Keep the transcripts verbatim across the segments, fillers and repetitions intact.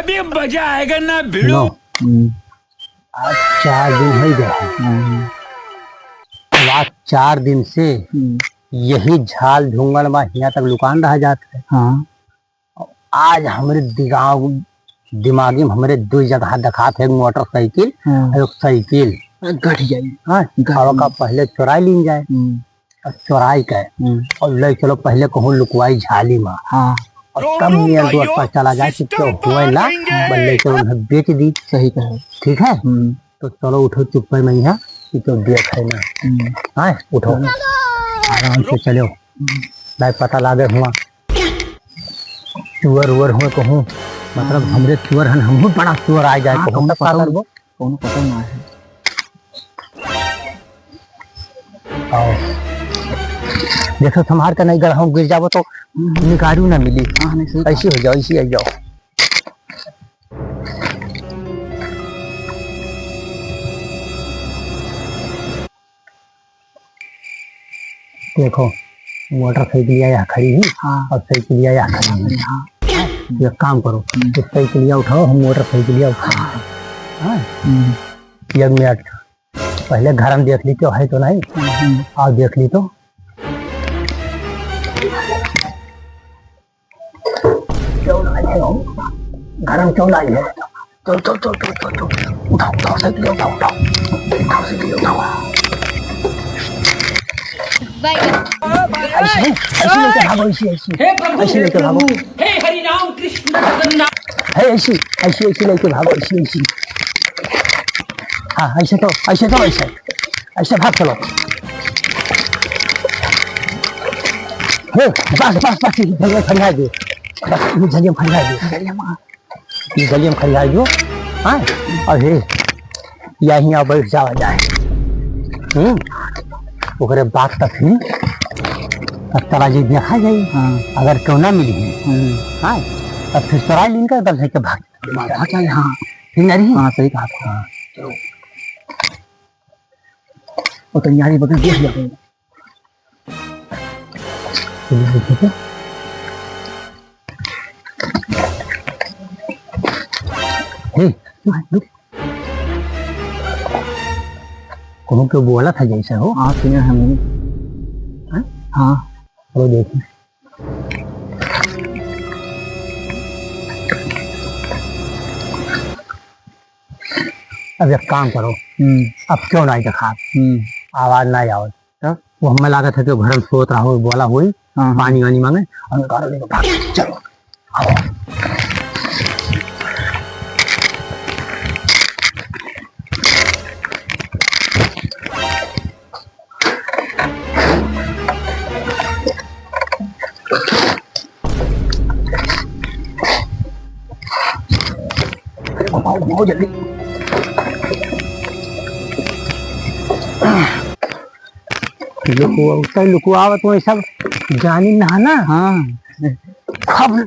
अभी मजा आएगा ना भिड़ू। नो। हम्म। आज चार दिन होइ गए हैं। हम्म। अब आज चार दिन से हम्म। यही झाल झुंगल मा हियाँ तक लुकान रह जात है। हाँ। आज हमरे दिगाव-, दिमागी में हमरे दुइ जगह देखात है, एक मोटरसाइकिल हाँ। और एक साइकिल। घट जाई। हाँ, घट और का जाई। पहले चुराई लीन जाए। हम्म। और चुराई के हम्म। और ले चलो पहले कहूँ लुकवाई झाली मा। हाँ। और तब मेन रोड पर चला जाए कि क्यों हुए ला, बस ले चलो उन्हें बेच दी। सही कहे। ठीक है? हम्म। तो चलो उठो चुप्पे में यहाँ, कि क्यों देख है ना। हम्म। हाँ, उठो। चलो। आराम से चलो। हम्म। नहीं पता लागे हुआ। चुअर उअर हुए कहूँ, मतलब, हाँ। हमरे चुअर हन, हमहू बड़ा चुअर आ जाए हाँ, कहूँ, कौनो तब का पता करबो? कौनो पता ना है। आओ। देखो, संभार के नहीं गढ़ाऊँ, गिर जाबो तो हम्म। निकारू ना मिली। हाँ, नहीं, सही ऐसी हो जाओ, ऐसी आ जाओ। देखो, मोटरसाइकिलिया यहाँ खड़ी है हाँ। और साइकिलिया यहाँ खड़ी है। हाँ। एक काम करो, हम्म। ये साइकिलिया उठाओ, हम मोटरसाइकिलिया उठाओ। हाँ। हाँ? हम्म। एक मिनट, पहले घर में देख ली, क्यों है तो नहीं? हम्म। आओ देख ली तो। क्यों ना आए हो? घर में क्यों ना आए हो? चलो, चलो, चलो, चलो, चलो, चलो। उठाओ, उठाओ, साइकिल उठाओ, उठाओ। उठाओ, साइकिल उठाओ। बैगन। ऐसे, ऐसे लेके भागो, ऐसे, ऐसे। हे प्रभु, ऐसे लेके भागो। हे हरि राम कृष्ण जगन्नाथ। हे, ऐसे, ऐसे, ऐसे लेके भागो, ऐसे, ऐसे। हाँ, ऐसे तो, ऐसे तो, ऐसे। ऐसे भाग चलो। हे, बस, बस, बस, ये झलिया खड़ी है जी। बस, ये झलिया खड़ी है जी। झलिया मार। ई गली में खड़ी आई जो, हाँ? और हे, यहीं आ बैठ जावा जाए। हम्म? ओकरे बाद तक ही, अब तला जी देखा जाई। हाँ। अगर क्यों ना मिली है, हम्म। हाँ? तब फिर चुराई लीन कर, तब लेके भाग। भाग जाए, हाँ। ठीक ना रही? हाँ, सही कहा। हाँ। चलो। वो तो न्यारी बगल देख लिया। हे, कहूँ के बोला था जैसे हो। हाँ, सुने हैं मैंने। हाँ? हाँ। वो देखो। अब एक काम करो, हम्म। अब क्यों नहीं देखा? हम्म। आवाज नहीं आवत। तब? वो हमें लागत है कि घर में सोत रहा हो, बोला होई, हाँ, हाँ। पानी वानी मांगे, और निकालो, लेके भाग, चलो, आओ। अरे घुमाओ, घुमाओ जल्दी। लुकुआ, उतना लुकुआवत में सब जानी ना ना। हाँ। खूब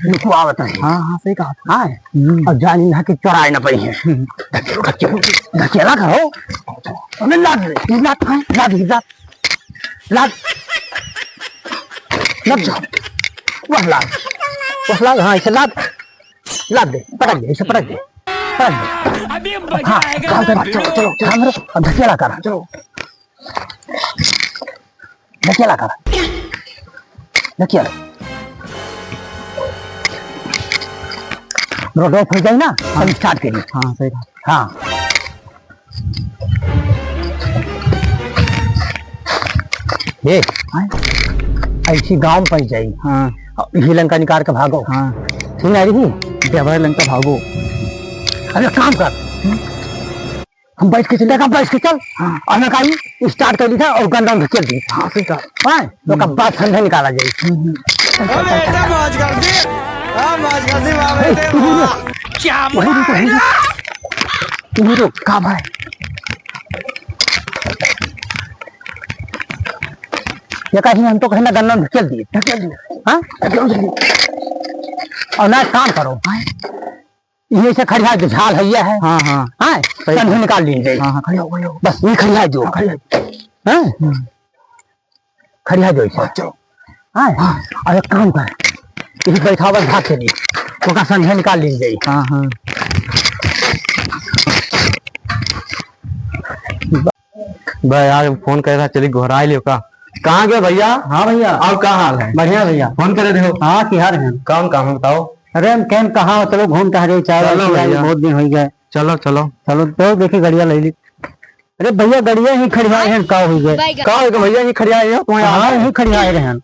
लुकुआवत है। हाँ, हाँ, सही कहा। हाँ। हम्म। और जानी ना कि चुराए ना पड़ी है। हम्म। ढकेलो, ढकेलो, ढकेला करो। अबे लाद दे, लाद, हाँ, लाद, लाद। लाद। लाद जा। वह लाद। वह लाद, हाँ, इसे लाद। लाद दे, पटक दे, इसे पटक दे। पटक दे। अभी मजा हाँ, आएगा हाँ, ना, चलो, चलो, चलो, हाँ, अब ढकेला कर। चलो। ढकेला कर। ढकेला। रोड ऑफ हो जाए ना, हाँ। तब start करिए। हाँ, सही बात। हाँ। ए, हाँ? ऐसी गांव में पहुंच जाई। हाँ। अब यही लंका निकाल के भागो। हाँ। ठीक ना रही? देवर लंका भागो। अरे काम कर। हम्म। हम बैठ के चले, बैठ के चल। हाँ। और मैं कहा, start कर दी था और गंदा में ढकेल दी। हाँ, ठीक है। हाँ, तो का हम्म। बात ठंडा निकाला जाए। हम्म, हम्म। अरे, एकदम मौज कर दी। हाँ, मौज कर दी, वाह, ए, बेटे, तू वाह। रुक। क्या वही रुक, वही रुक। मारा? तू रुक, का भाई? ये कहीं हम तो कहीं ना गन्ना में ढकेल दिए। ढकेल दिए। हाँ? ढकेल दिए। और ना काम करो। हाँ। ये से खड़िया जो झाल है, ये है। हाँ, हाँ। हाँ? सही तब बात। निकाल लीजिए। हाँ, हाँ, खड़िया हो, खड़िया हो। बस, ये खड़िया जो। हाँ, खड़िया। हाँ? हम्म। खड़िया जो इसे। हाँ, चलो। हाँ? हाँ। अब एक काम कर। इसे बैठावा, भाग के लिए। ओका संझे निकाल ली जाई। हाँ, हाँ। भाई यार, फोन करे रहा, चली गोहराई लियो का। कहाँ गए भैया? हाँ भैया। और का हाल है? बढ़िया भैया। फोन करे रहे हो? हाँ, की हाल है? कौन काम है बताओ? अरे हम केन कहाँ हो, चलो घूम टहरे, चाय वाय पिया, बहुत दिन होइ गए। चलो, चलो। चलो, तो देखी गड़िया ले ली। अरे भैया, गड़िया ही खड़ियाए हैं, का होइ गए? का होइ गए भैया, ही खड़ियाए हो? तुम्हें हाँ, ही खड़ियाए रहे हैं।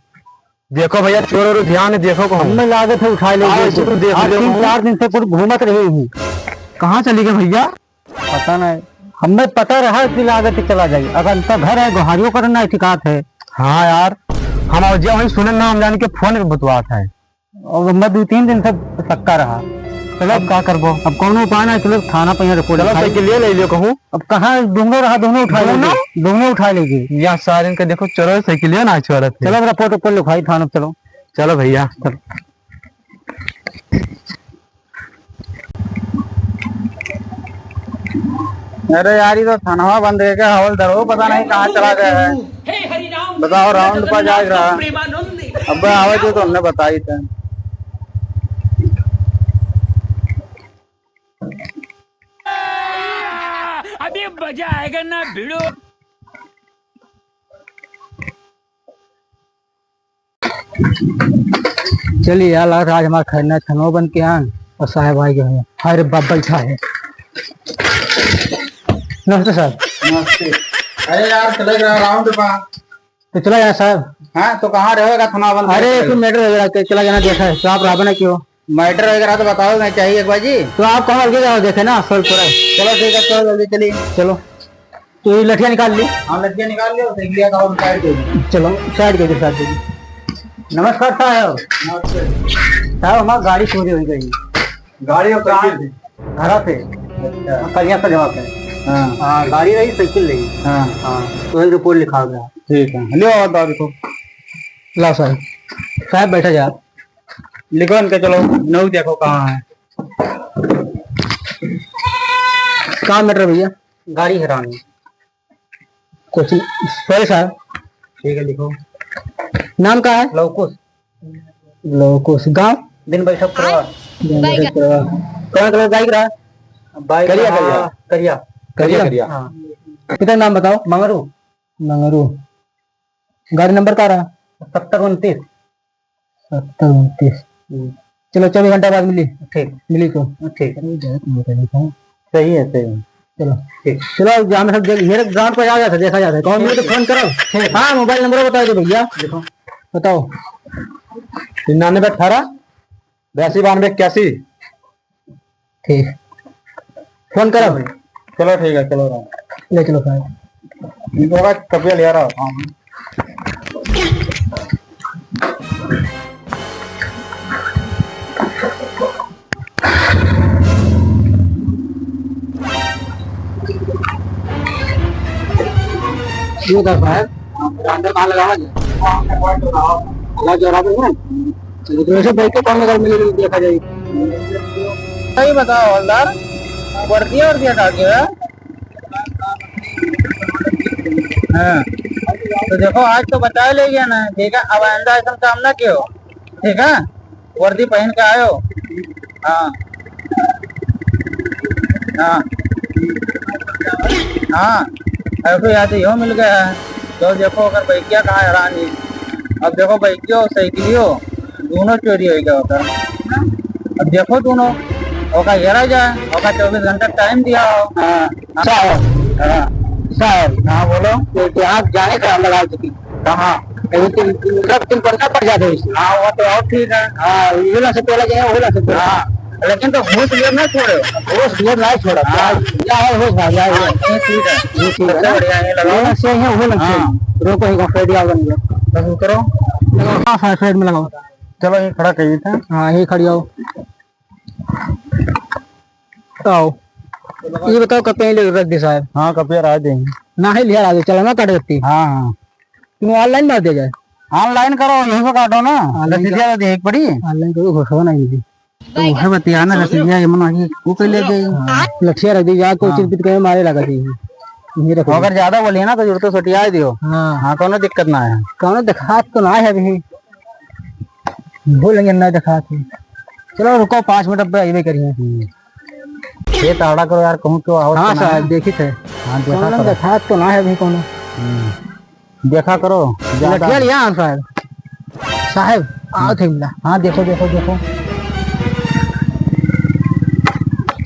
देखो भैया, चोर और ध्यान है, देखो को। हमें लागत है उठाए ले आओ, गए। इसको देख आज लो। तीन चार दिन से पूरे घूमत रहे ही। कहाँ चली गए भैया? पता नहीं, हमें पता रहा कि लागत है चला जाए। अगर इनका घर है, गोहारियों करना है, ठिकात है। हाँ यार, हम और जे वही सुने ना, हम जाने के फोन पे बतवात है। और मैं दो तीन दिन से सक्का रहा। चलो, अब का करबो? अब कौनो उपाय ना, चलो थाना पे यहाँ रिपोर्ट चलो, लिखाई। साइकिल ले ले लियो कहूँ। अब कहाँ दोनों रहा, दोनों उठा दोनों? लेंगे, दोनों उठा लेंगे। या सारे इनका देखो, चलो साइकिल ले ना छोड़त है। चलो, अब रिपोर्ट ऊपर लिखाई थाना पे, चलो। चलो भैया। चलो। अरे यार, ये तो थानवा बंद है क्या? हवलदार वो पता नहीं कहाँ चला गया है। बताओ, राउंड पर जाए रहा। अब आवे जो तो हमने बताई थे। अभी मजा आएगा ना भिड़ो। चलिए यार, आज, आज हमारा खैरना थनवा बन के आन और साहब आ गए हैं। हाय रे बाप, बैठा है। नमस्ते सर। नमस्ते। अरे यार, चले गया राउंड पा। तो चला गया साहब। हाँ, तो कहाँ रहेगा थनवा बन के? अरे, कुछ मैटर वगैरह के चला जाना देखा है, तो आप राबे ना क्यों? मैटर वगैरह तो बताओ, मैं चाहिए एक बार जी। तो आप कहाँ अलगे जाओ, देखे ना, सर पूरा। चलो ठीक है, चलो जल्दी चलिए। चलो। तो ये लठिया निकाल ली। हाँ, लठिया निकाल ली और साइकिलिया का और साइड दे दी। चलो, साइड कर दे, साइड दे दी। नमस्कार साहब। नमस्ते। साहब, हमार गाड़ी चोरी होइ गई। गाड़ी और कहाँ से? घरा से। अच्छा। हाँ, कलिया से जमा पे। हाँ। हाँ, गाड़ी रही, साइकिल रही। हाँ। हाँ, तो एक रिपोर्ट लिखा गया। ठीक है, लियो और दारू को। लाओ साहब। साहब, बैठा जा। लिखो इनके, चलो, नऊ देखो कहाँ है। का मैटर भैया? गाड़ी हरानी। कुछ, सॉरी सर। ठीक है, लिखो। नाम का है? लवकुश। लवकुश। गाँव? दिन बैठक करवा। दिन बैठक करवा। कौन कलर बाइक रहा? बाइक करिया, रहा, करिया। करिया। करिया? करिया। हाँ। पिता का नाम बताओ। मंगरू। मंगरू। गाड़ी नंबर का रहा? सत्तर उनतीस। सत्तर उनतीस। हम्म। चलो, चौबीस घंटा बाद मिली। ठीक। मिली तो? ठीक है। अरे, गलत नहीं कर लिखा है। सही है, सही है। चलो। ठीक। चलो, अब जाम सब देख, मेरे ग्राउंड पर आ जाता, देखा जाता है। कौन मिले तो ठीक। फोन करो। ठीक। हाँ, मोबाइल नंबर बता दो भैया। लिखो। बताओ। निन्यानवे अठारह, बयासी बानवे इक्यासी। ठीक। फोन करो। चलो ठीक है, चलो रहो। ले चलो साहब। इनको का कपिया ले रहा हूँ। ये दस है, अंदर कहाँ लगावा जाए? लगा जोरा पे ना। चलो, तो ऐसे बैठ के कौन अगर मिले, मिले देखा जाए। सही बताओ हवलदार, वर्दिया, वर्दिया का क्या है? हाँ, तो देखो, आज तो बचा ले गया ना, ठीक है, अब आइंदा ऐसा काम ना कियो, ठीक है? वर्दी पहन के आयो। हाँ। हाँ। हाँ। ऐसे याद इहो मिल गया है। तो देखो, अगर बैकिया कहाँ है रानी। अब देखो, बैकियो, साइकिलियो, दोनों चोरी होइ गया होता। अब देखो दोनों, ओका घेरा जाए, ओका चौबीस घंटा टाइम दिया हो। हाँ। साहब। हाँ। साहब। हाँ, बोलो। तो आप जाने का हम लगा चुकी। कहाँ? कहीं तुम, मतलब तुम पढ़ना पड़ जाते हो इसमें। हाँ, वो तो और ठीक है। हाँ, ये ना से बोला जाए, वो ना से बोला। हाँ, लेकिन तो होश ये ना छोड़े। होश ये ना छोड़ा। हाँ। क्या है होश भाई, क्या है? हाँ, ये ठीक है। ये ठीक है सबसे ना? बढ़िया ये लगाओ। ये ना से है, वो ना से। हाँ। रोको, एक साइड आओ, बन गया। बस उतरो। लगाओ, हाँ, हाँ, साइड में लगाओ। चलो, ये खड़ा करिए था। हाँ, ये खड़ी आओ। आओ। ये बताओ, कब कहीं ले रख दे साहब? हाँ, कपिया रहा दे। ना है, लिया रहा दे, चला ना काट देती। हाँ, हाँ। तुम ऑनलाइन मार दिया जाए। ऑनलाइन करो, यहीं से काटो ना। ऑनलाइन रसीदिया कर- तो देख पड़ी। ऑनलाइन करो, घोषणा नहीं मिली। तो है बतिया ना, रसीदिया ये मना की, वो कर ले गए। हाँ, लठिया रख दी, या कोई हाँ। चिरपिट के मारे लगा दी। ये रखो। अगर ज्यादा बोलिए ना, तो जुड़तो सटिया दियो। हाँ। हाँ, कोनो दिक्कत ना है। कोनो दिखात तो ना है अभी। बोलेंगे ना दिखात है। चलो रुको, पाँच मिनट पे अइबे करिए। हम्म। ये ताड़ा करो यार, कहूँ क्यों और हाँ तो ना साहब, है। देखी थे। हाँ, देखा कौन करो। देखा तो ना है अभी कौनो। हम्म। देखा करो, ज्यादा लठिया लिया साहब। साहब, आओ थे मिला। हाँ, देखो, देखो, देखो।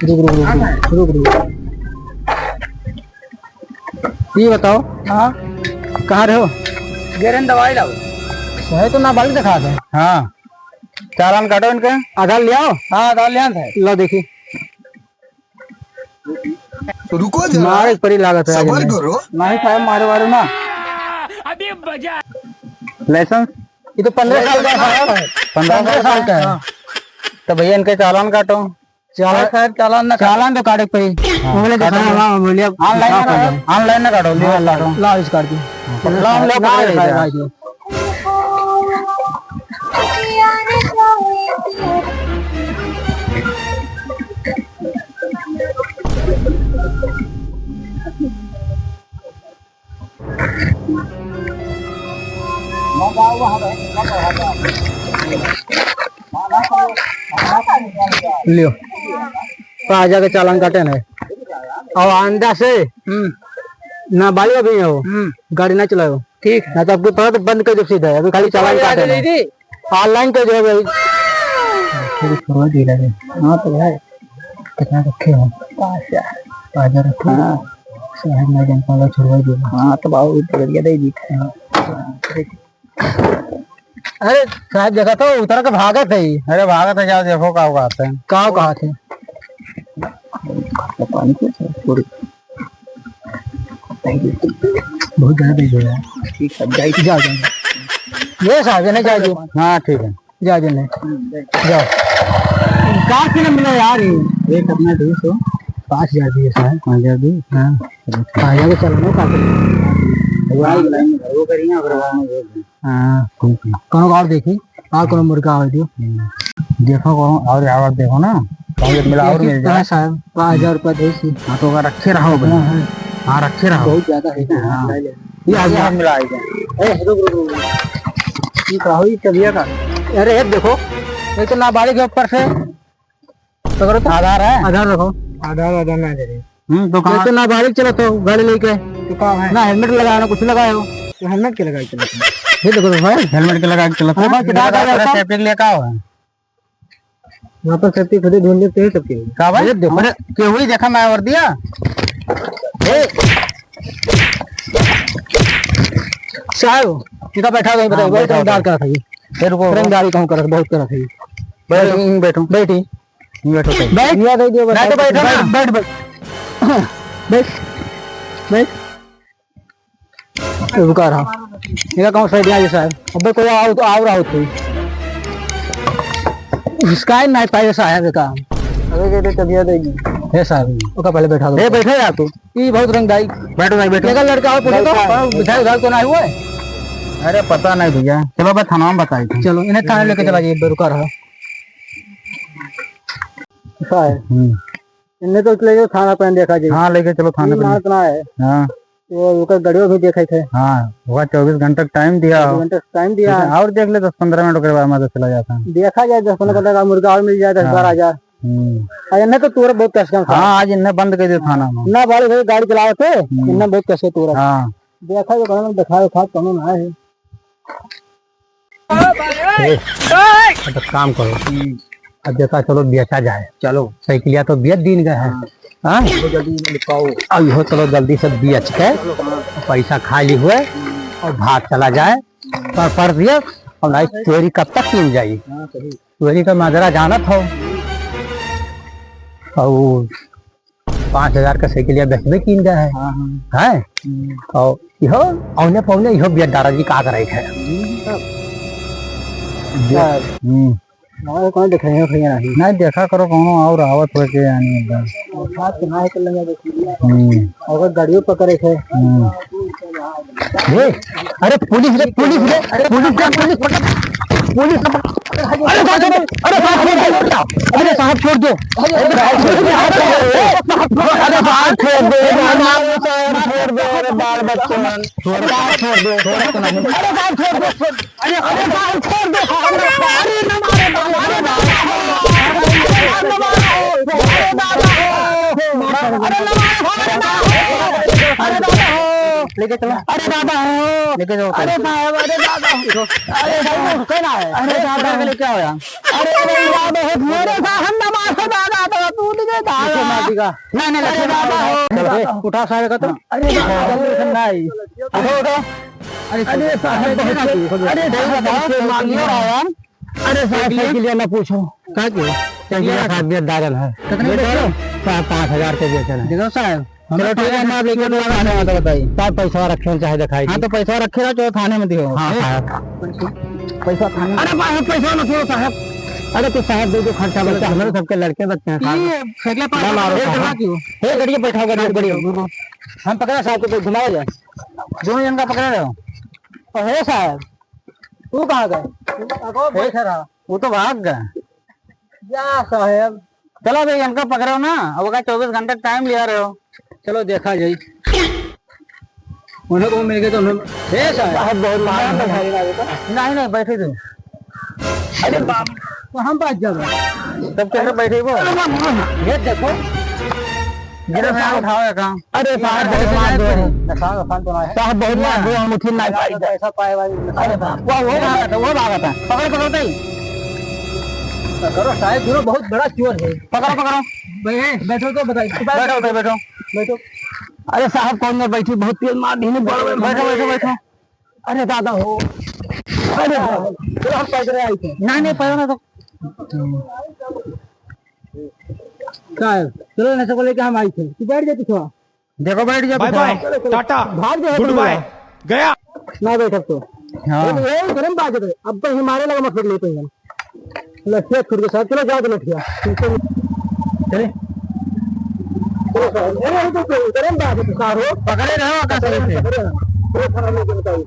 रुक, रुक, रुक, रुक, रुक, रुक। ये बताओ। हाँ। कहाँ रहो? गेरन दवाई लाओ। सही तो नाबालिग दिखा दे। हाँ। चालान काटो इनका। आधार ले आओ। हाँ, आधार ले आओ। लो देखी। रुको जरा, मारे परी लागत है सबर आगे में। करो। नहीं साहब, मारे वारे ना। अभी मजा। लाइसेंस? ये तो पन्द्रह साल का है। पन्द्रह साल का है। हाँ। तो भैया इनके चालान काटो। चालान, साहब, चालान ना काटो। चालान तो काटे के पड़ी। हाँ। बोले तो काटो साहब, भैया। हाँ, बोलिए। ऑनलाइन ना काटो, ऑनलाइन ना काटो, हाँ, लाओ, लाओ, लाओ, इस काट दो। हाँ, लाओ, हम लोग हाँ, काट देते हैं। हाँ, हाँ। लियो, पाँच हजार के चालान काटे है। और आइंदा से हम्म। नाबालिग अभी हो, हम्म। गाड़ी ना चलाओ। ठीक है। ना तो आपको पता तो बंद कर दो सीधा, अभी खाली चालान काटे है। ऑनलाइन कर दो भाई। फिर छोड़वा दे लगे। हाँ तो भाई। कितना रखे हो? पाँच हजार। पाँच हजार रखे हो? हाँ। साहब, मैं जानता हूँ, छोड़वा दे। हाँ, तो बाबू, तो बढ़िया दे दी। हाँ। अरे, साहब, देखा तो, उतर के भागत है। अरे, भागत है, जाओ, देखो, का कहत है। का कहत है? पता नहीं कुछ, थोड़ी। बहुत ज्यादा दे दो यार। ठीक है, जाइए। जाओ, जाओ। ये साहब, ये नहीं जाइए। हाँ, ठीक है। जा जल्दी। जाओ। कार से ना मिला यार ये। एक अपना दो सौ। पाँच हजार दिए साहब। पाँच हजार दिए? हाँ। चलो, ठीक। पाँच हजार के चलो ना, काट लो। वो ऑनलाइन में भरबो करिए, अगर वहाँ में भेज दें। हाँ। ठीक है। कौनो और देखी? और कौनो मुर्गा और दियो। हम्म। देखो कौनो और, और देखो ना। कौनो मिला और देखी मिल तो जाए। है साहब, पाँच हजार रुपया दे सी। हाँ, तो अगर रखे रहो भाई। हाँ, हाँ। हाँ, रखे रहो। बहुत ज्यादा है। हाँ। ले ले। ये आ गया। मिला आ गया। ए, रुक, रुक, रुक, रुक। ये का हुई तबिया का? अरे, ये देखो, ये तो नाबालिग है ऊपर से। तो करो तो। आधार है? आधार रखो। आधार, आधार ना दे रहे। हम्म, तो ये कहाँ? तो नाबालिग चला तो गाड़ी लेके। तो कहाँ है? ना हेलमेट लगाया, ना कुछ लगाया हो। तो हेलमेट के लगाई चला था? ये देखो तो भाई। हेलमेट के लगा के चला था। हाँ, मेरा कितना का तो रहता? सेफ्टी के लिए का हुआ? यहाँ पर सेफ्टी खुद ही ढूंढ लेते हैं सबके लिए। का भाई? ये देखो। अरे, केहू ही देखा मैं और दिया। ए! साहब, इनका बैठा दो, हाँ, बताओ, बहुत बैठा दो। रंगदार करत है ये। फिर वो रंगदारी कहूँ करत, बहुत करत है ये। बैठो, यहीं बैठो। बैठी। यहीं बैठो, बैठ। बैठ। यहाँ दे दियो, बैठ, बैठ। बैठ, बैठ। बैठ। रुका रहा। इधर कौन सा idea है साहब? अबे कोई आओ तो आओ रहा हो तू। इसका ही नहीं पाए साहब का। अरे, अरे, अरे, तबियत है जी। हे साहब, ओका पहले बैठा दो। ए, बैठे यार तू। ई बहुत रंगदारी। बैठो भाई, बैठो। लेकर लड़का हो, पूछो तो, बैठा है। और बिठाई उधार तो ना हुआ है? अरे, पता नहीं भैया। चलो, बस थाना में बताई थे। चलो, इन्हें थाने लेके चला जाइए, रुका रहा। ऐसा है। हम्म। इन्हें तो लेके थाना पे देखा जाए। हाँ, लेके चलो थाने पे। मानत ना है। हाँ। वो ओकर गड़ियो भी देखे थे। हाँ, वह चउबीस घंटा टाइम दिया हो। चउबीस घंटा टाइम दिया ठीक है, है। और देख ले, दस पन्द्रह मिनट के बाद मैं तो चला जाता हूँ। देखा जाए, दस पन्द्रह हाँ। घंटा का मुर्गा और मिल जाए, दस हाँ। बारह हजार। हम्म। और इन्हें तो तोर बहुत कष्ट है। हाँ, आज इन्हें बंद कर दिया थाना में। ना बालू भाई गाड़ी चलावत है, हम्म। इन्हें बहुत कष्ट है तोर। हाँ। देखा जाए, कौनो दिखाओ, खा, कौनो ना है। ए, अब एक काम करो। हम्म। अब देखा, चलो बेचा जाए। चलो। साइकिलिया तो बेच दीन गए हैं। हाँ। हाँ? चलो जल्दी निपटाओ। अब इहो चलो जल्दी से बेच के चलो, हाँ। पैसा खा ली हुए हम्म। और भाग चला जाए। पर, पर दिया, और नहीं चोरी कब तक की जाई? हाँ, सही। चोरी का मजरा जानत हो। और पाँच हजार का साइकिलिया बेचबे कीन गए है। हाँ, हाँ। हैं? हम्म। और इहो औने पौने इहो बिया दादाजी का करे है। हम्म, तब। बिया, अच्छा। हम्म। हमारे कौन देखे हैं भैया नहीं? नहीं, देखा करो, कौनो और आवत हो के यानी एकदम। और साथ के ना है, तो लगा दे। हम्म। और गाड़ियों पकड़े थे। हम्म। ए, अरे पुलिस रे, पुलिस रे, पुलिस रे, पुलिस पकड़, पुलिस पकड़। अरे साहब, छोड़ दो, अरे साहब, छोड़ दो। अरे साहब, छोड़ दो। अरे साहब, छोड़ दो। अरे साहब, छोड़ दो। अरे बाल बच्चन, छोड़ दो, छोड़ दो। अरे साहब, छोड़ दो, छोड़ दो। अरे, अरे, बाल छोड़ दो, अरे, अरे, ना मारे, बाल, अरे, बाल, लेके चलो। अरे दादा हो। लेके जाओ। अरे साहब, अरे दादा हो। अरे साहब, रुको ना है। अरे दादा हो। लेके आओ यार। अरे भैया, बहुत मेरे साहब, हम नमाज दादा तो टूट गए दादा। नहीं, नहीं, अरे दादा हो। चलो, ए, उठा सारे का तो। अरे दादा हो। नहीं। उठो, उठो। अरे साहब, बहुत, अरे साहब, बहुत मार लिया यार। अरे साहब, साइकिलिया ना पूछो। का के? साइकिलिया साहब, बेच डालन है। कितने बेच डालन? साहब, पाँच हजार के बेचन है। देखो साहब, हमें चलो, ठीक है, पाँच हजार आप लेके दो, आने वाला बताइए। साहब, पैसा रखे हो, चाहे दिखाई हाँ, दे। तो पैसा रखे रहो, चाहे थाने में दियो। हाँ, ए? साहब। पैसा थाने में। अरे, साहब, पैसा ना दो, साहब। अरे, तो साहब, दे दो, खर्चा चलो, बच्चा, चलो। हमारे सबके लड़के बच्चे हैं, साहब। ये साइकिल पास ना मारो, एक साहब। जगह क्यों? हे, गाड़ी बैठाओ, गाड़ी, गाड़ी। हम पकड़ा साहब को, तो घुमाओ जाए। दोनों जन का पकड़ा रहे हो। अरे साहब, तू कहाँ गए? अगो बैठा रहा। वो तो भाग गए। या साहेब। चलो भाई, इनका पकड़ो ना, अब का चौबीस घंटे टाइम लिया रहे हो। चलो देखा जाई। उन्हें को मिल गए तो उन्हें, हे साहेब। साहेब, बहुत मार है। नहीं, नहीं, बैठे थे। अरे बाप, तो हम बात जब तब कैसे बैठे वो? अरे बाप, ये देखो। गिरे साहब, उठाओ या काम। अरे साहब, बहुत मार दो। साहब, बहुत मार दो, हम उठी ना पाई। पैसा पाए वाली। अरे बाप, वो, वो भागा था, वो भागा था। पकड़, पकड़, भाई। पकड़ो, साहब, दोनों बहुत बड़ा चोर है। पकड़ो, पकड़ो। भाई, बैठो तो बताइए। बैठो, बैठो, बैठो। बैठो। अरे साहब, कौन में बैठी? बहुत तेज मार दी, बड़ में बैठो, बैठो, बैठो। अरे दादा हो। अरे दादा। चलो, हम पैदल आए थे। नहीं, नहीं, पैदल ना तो। साहब, चलो ना, सबको लेके हम आए थे। तू बैठ जा पीछे। देखो, बैठ जा बाय पीछे। बाय, टाटा, भाग जा गुड बाय, गया। ना बैठक तो। हाँ। ए, ए, गरम बात है। अब तो हमारे लगा मत फिर लेते हैं। लठिया छूट के साथ, चलो जाओ तो लठिया। चले। चलो सर, ए, ए, तो गरम बात है, साहब। पकड़े रहो, का सही से। पकड़े रहो। चलो, खाना लेके बताओ।